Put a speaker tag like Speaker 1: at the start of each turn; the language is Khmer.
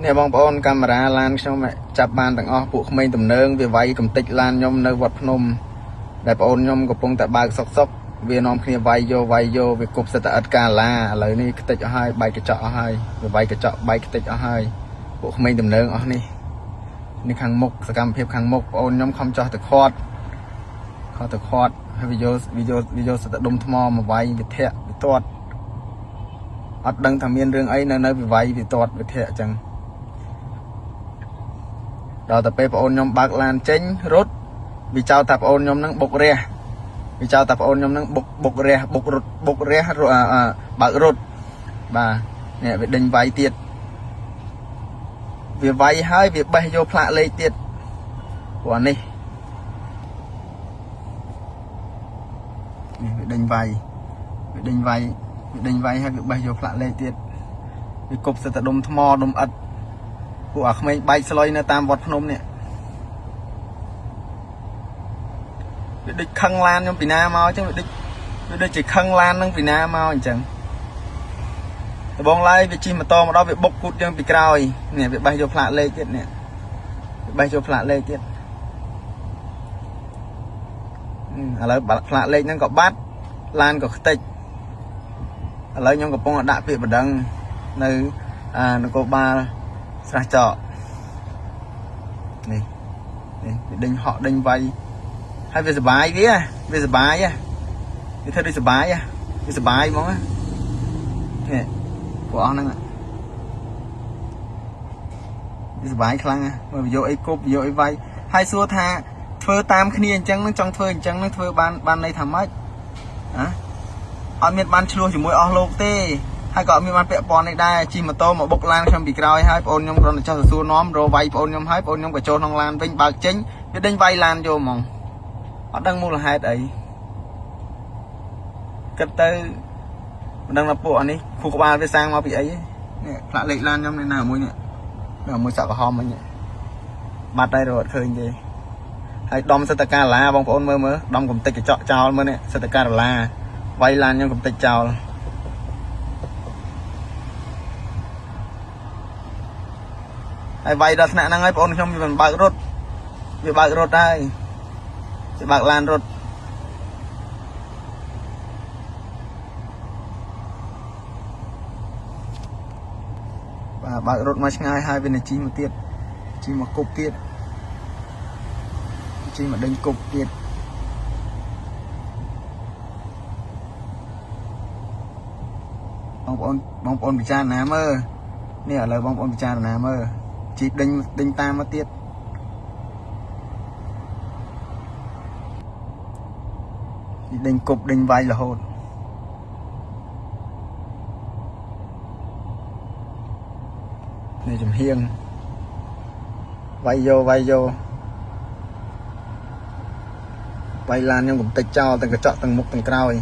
Speaker 1: នេះបងប្អូនកាមេរ៉ាឡានខ្ញុំចាប់បានទាំងអស់ពួកក្មេងទំនើងវាវាយកំតិចឡានខ្ញុំនៅវត្តភ្នំដែលប្អូនខ្ញុំកំពុងតែបើកសុកសុកវានាំគ្នាវាយយកវាយយកវាគប់សិតតែឥតកាឡាឥឡូវនេះខ្ទេចអស់ហើយបែកកញ្ចក់អស់ហើយវាវាយកញ្ចក់បែកខ្ទេចអស់ហើយពួកក្មេងទំនើងអស់នេះនេះខាងមុខសកម្មភាពខាងមុខប្អូនខ្ញុំខំចោះទៅខាត់ខត់ទៅខាត់ហើយវាយកវាយកវាយកសិតតែដុំថ្មមកវាយវាធាក់វាទាត់អត់ដឹងថាមានរឿងអីនៅនៅវាវាយវាទាត់វាធាក់អញ្ចឹង ដល់តែពេលប្អូនខ្ញុំបើកឡានចេញរត់វាចោទថាប្អូនខ្ញុំនឹងបុករះវាចោទថាប្អូនខ្ញុំនឹងបុកបុករះបុករត់បុករះអាបើករត់បាទនេះវាដេញវាយទៀតវាវាយហើយវាបេះយកផ្លាកលេខទៀតព្រោះអានេះនេះវាដេញវាយវាដេញវាយវាដេញវាយហើយវាបេះយកផ្លាកលេខទៀតវាគប់សិតតែដុំថ្មដុំឥដ្ឋពួកអាក្មេងបែកស្លុយនៅតាមវត្តភ្នំនេះ វាដូចខឹងឡានខ្ញុំពីណាមកអញ្ចឹងវាដូចវាដូចជាខឹងឡាននឹងពីណាមកអញ្ចឹងដបងឡើយវាជិះម៉ូតូមកដល់វាបុកគូតយើងពីក្រោយនេះវាបេះយកផ្លាកលេខទៀតនេះវាបេះយកផ្លាកលេខទៀតឥឡូវផ្លាកលេខហ្នឹងក៏បាត់ឡានក៏ខ្ទេចឥឡូវខ្ញុំកំពុងដាក់ពាក្យបណ្ដឹងនៅអានគរបាលស្រះចកនេះនេះវាដេញហក់ដេញវាយ ហើយវាសបាយវាវាសបាយវាធ្វើដូចសបាយវាសបាយហ្មងនេះពួកអស់ហ្នឹងវាសបាយខ្លាំងមើលវាយកអីគប់យកអីវាយហើយសួរថាធ្វើតាមគ្នាអញ្ចឹងនឹងចង់ធ្វើអញ្ចឹងនឹងធ្វើបានបានន័យថាម៉េចហ៎អត់មានបានឆ្លោះជាមួយអស់លោកទេហើយក៏អត់មានបានពាក់ព័ន្ធនេះដែរជិះម៉ូតូមកបុកឡានខ្ញុំពីក្រោយហើយបងអូនខ្ញុំគ្រាន់តែចោះទៅសួរនាំរវាយបងអូនខ្ញុំហើយបងអូនខ្ញុំក៏ចូលក្នុងឡានវិញបើកចេញវាដេញវាយឡានយកហ្មង អត់ដឹងមូលហេតុអីគិតទៅមិនដឹងថាពួកអានេះខួរក្បាលវាសាងមកពីអីនេះផ្លាកលេខឡានខ្ញុំនេះណាមួយនេះណាមួយសក់ក្រហមហ្នឹងបាត់ហើយរត់ឃើញទេហើយដំសិតកាឡាបងប្អូនមើលមើលដំកំតិចកញ្ចក់ចោលមើលនេះសិតកាឡាវាយឡានខ្ញុំកំតិចចោលហើយវាយដល់ថ្នាក់ហ្នឹងហើយបងប្អូនខ្ញុំវាមិនបើករត់វាបើករត់ហើយវាបើកឡានរត់ បាទបើករត់មកឆ្ងាយហើយវានឹងជិះមកទៀតជិះមកគប់ទៀតជិះមកដេញគប់ទៀតបងប្អូនបងប្អូនពិចារណាមើលនេះឥឡូវបងប្អូនពិចារណាមើលជិះដេញដេញតាមមកទៀតជិះដេញគប់ដេញវាយរហូតនេះចំហៀងវាយយកវាយយកវាយឡានខ្ញុំកំតិចចោលទាំងកញ្ចក់ទាំងមុខទាំងក្រោយ